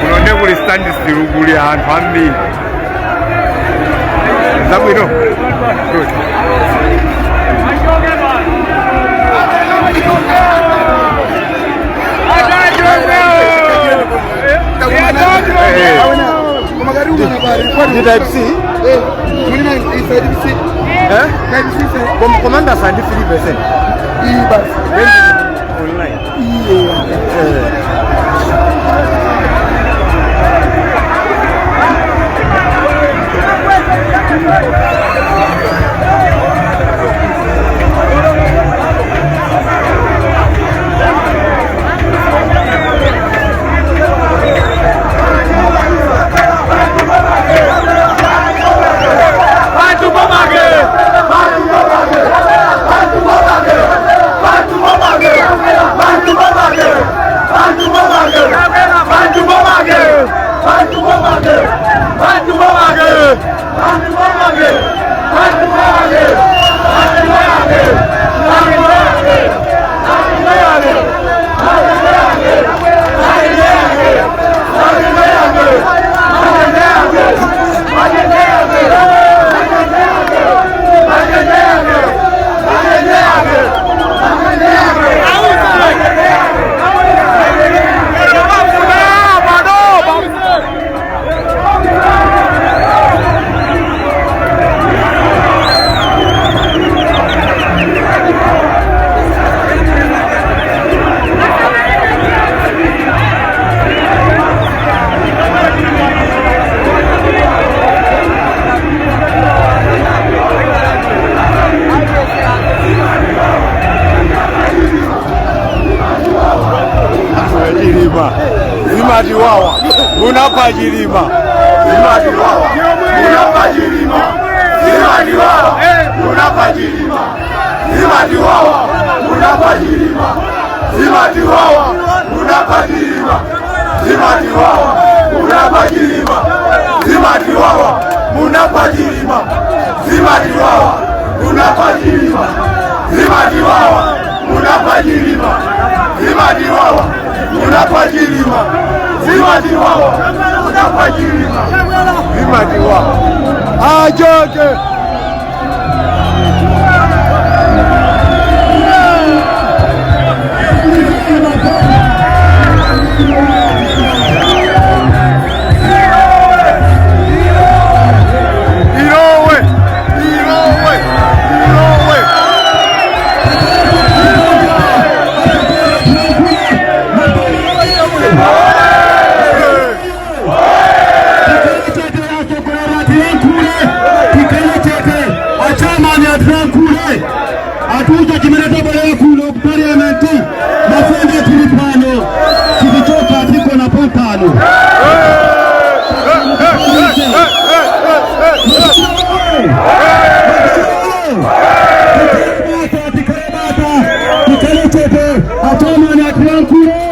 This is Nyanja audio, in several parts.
Kuno kuli standstill, kuli anthu ambiri. Zabwino. Good. Ndi Type C. Eh? Commander sandi 3%. Online. Chilima zimatiwawa, munapha Chilima, zimatiwawa, munapha Chilima, zimatiwawa, munapha Chilima, zimatiwawa, munapha Chilima, zimatiwawa, munapha Chilima, zimatiwawa, munapha Chilima, zimatiwawa, munapha Chilima, zimatiwawa, munapha Chilima, zimatiwawa, munapha Chilima, zimatiwawa, munapha Chilima, zimatiwawa, munapha Chilima, zimatiwawa. Ajoke. Irowe, Irowe, Irowe. Atuja chimereta bwera kuno ku Parliament, mafende tili pano, tikuchoka tiko na pompano. Tikale chete, achairman atilankhule.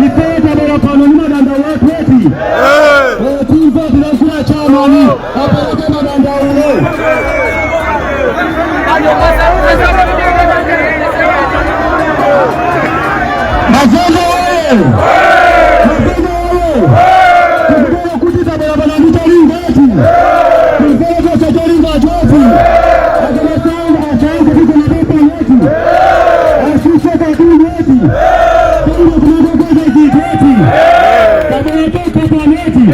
Ife tabwera pano ni madandaulo athu. Timva tilankhula chairman apereke madandaulo. Mavende oye! Mavende oye! Tikubwera kuti tabwera pano ndi cholinga eti. Timvere chonse cholinga choti. Akamasanga achaanze tiko na pepa yetu. Asuse katundu eti. Tundu tunapokweza zinthu eti. Tabwera toka pano eti.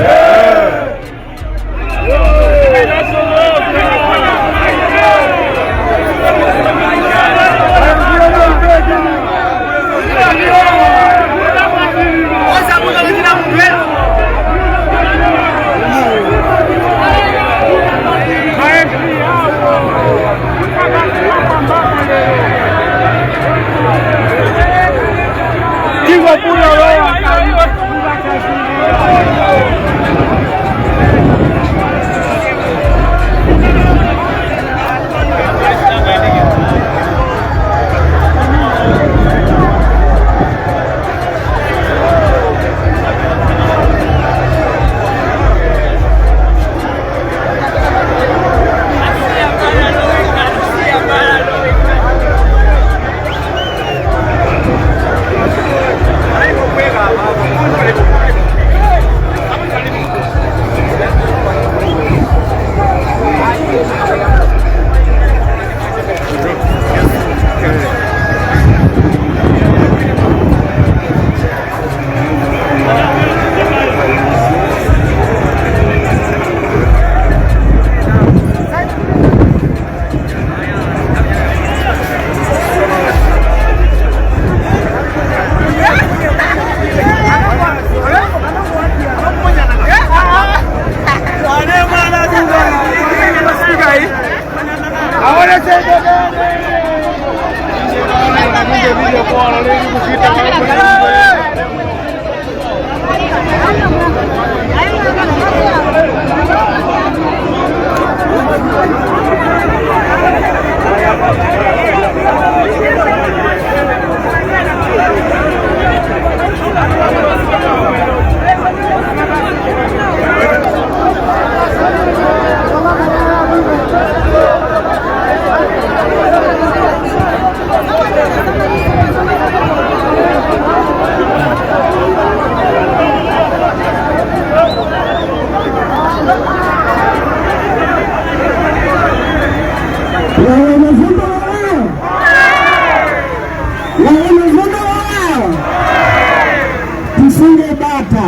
Tisunge bata,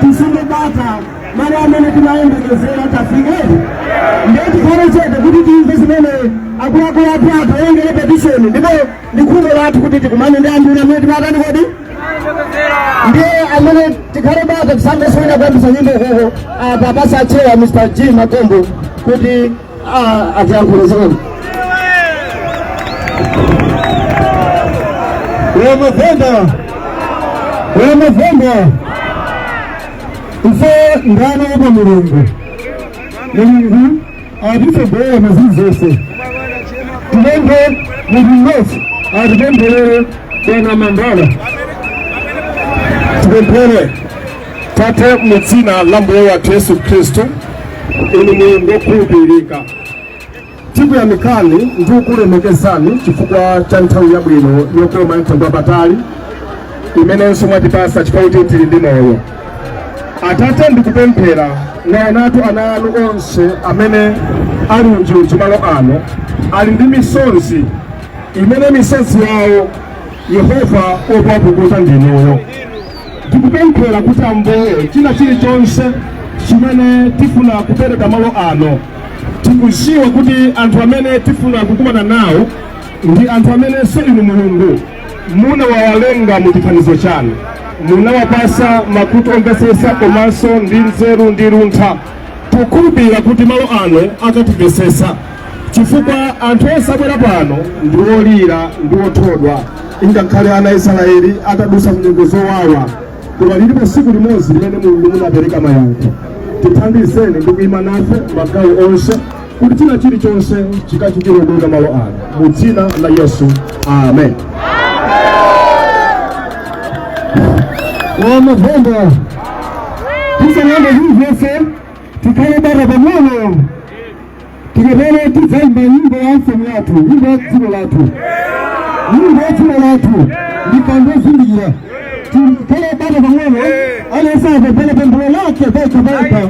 tisunge bata, malo amene timayembekezera tafika. Ndiye tikhale chete kuti timve zimene akuluakulu athu atayengere petition. Ndipo ndi khumbo lathu kuti tikumane ndi anthu amene timatani kodi. Ndiye amene tikhale bata, tisambe soina kuyambisa nyimbo koko apa pasachewa Mr G Makombo kuti atiyankhule zimene. Wemavenda, wemavenda, ife ndani opa Mulungu. Mulungu atitsogolera mazini zonse. Tipemphe munthu mmodzi atipempherere, Bwana Mandala. Tipemphere. Tate, mu dzina la Mbuye wathu Yesu Khristu, inu Mulungu okhulupirika, tikuyamikani ndi kukulemekezani chifukwa cha nthawi yabwino yokoma, mtengo wapatali imenenso mwatipasa chifukwa kuti tili ndi moyo. Atate, ndikupemphera, mwaonatu ana anu onse amene ali unjiunji malo ano, ali ndi misozi imene misozi yawo Yehova okuwapukuta ndinuyo. Tikupemphera kuti Ambuye, china chilichonse chimene tifuna kupereka malo ano, tikuziwa kuti anthu amene tifuna kukumana nawo ndi anthu amenenso inu Mulungu munawawalenga mu chifanizo chanu, munawapasa makutu omvetsetsa komanso ndi nzeru ndi luntha. Tikukhulupirira kuti malo ano akatimvetsetsa, chifukwa anthu onse abwera pano ndi olira ndi othodwa. Ingakhale ana a Israeli atadusa mnyengo zowawa, koma lilipo tsiku limodzi limene Mulungu munapereka mayankho. Tithandizeni ndi kuyima nafe magawo onse kuti china chilichonse chikachitire bwino malo ano, mu dzina la Yesu, amen. Wamavenda, tisanayambe zilizonse, tikhale bata pang'ono. Tikapere tidzaimba nyimbo ya mfumu yathu, nyimbo ya dziko lathu, nyimbo ya dziko lathu. Ndikandozindikira, tikhale bata pang'ono. Aliyense apemphere pemphero lake pekha pekha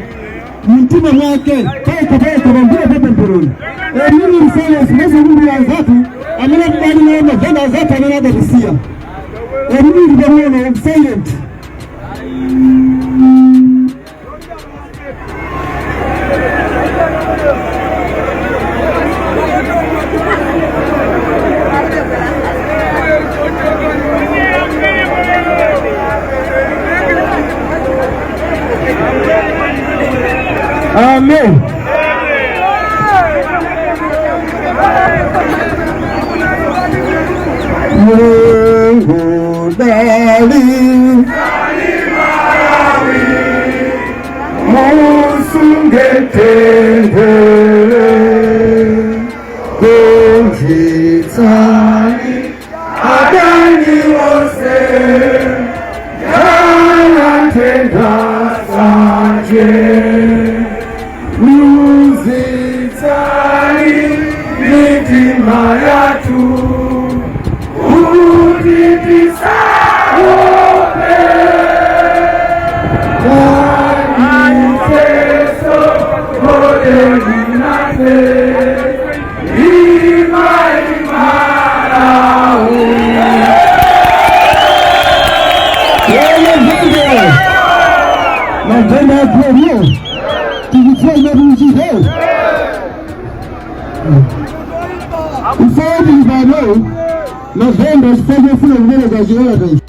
mumtima mwake, pekha pekha, pambuyo pa pempheroli. A minute silence mazikumbira anzathu amene tidali nawo, mavenda azathu amene adatisiya. A minute pang'ono silent. Amen. Mungu dali musunge tendere gonjetsani adani ose yalatenda sanje luzitsani mitima yathu kuti tisaope ifeso kodelinate imaimarahu. Wamavenda, mavenda aphomyo tikutsema kuchite ifeyo tili pano mavenda chifukwa chofuna kupereka chikalata ichi.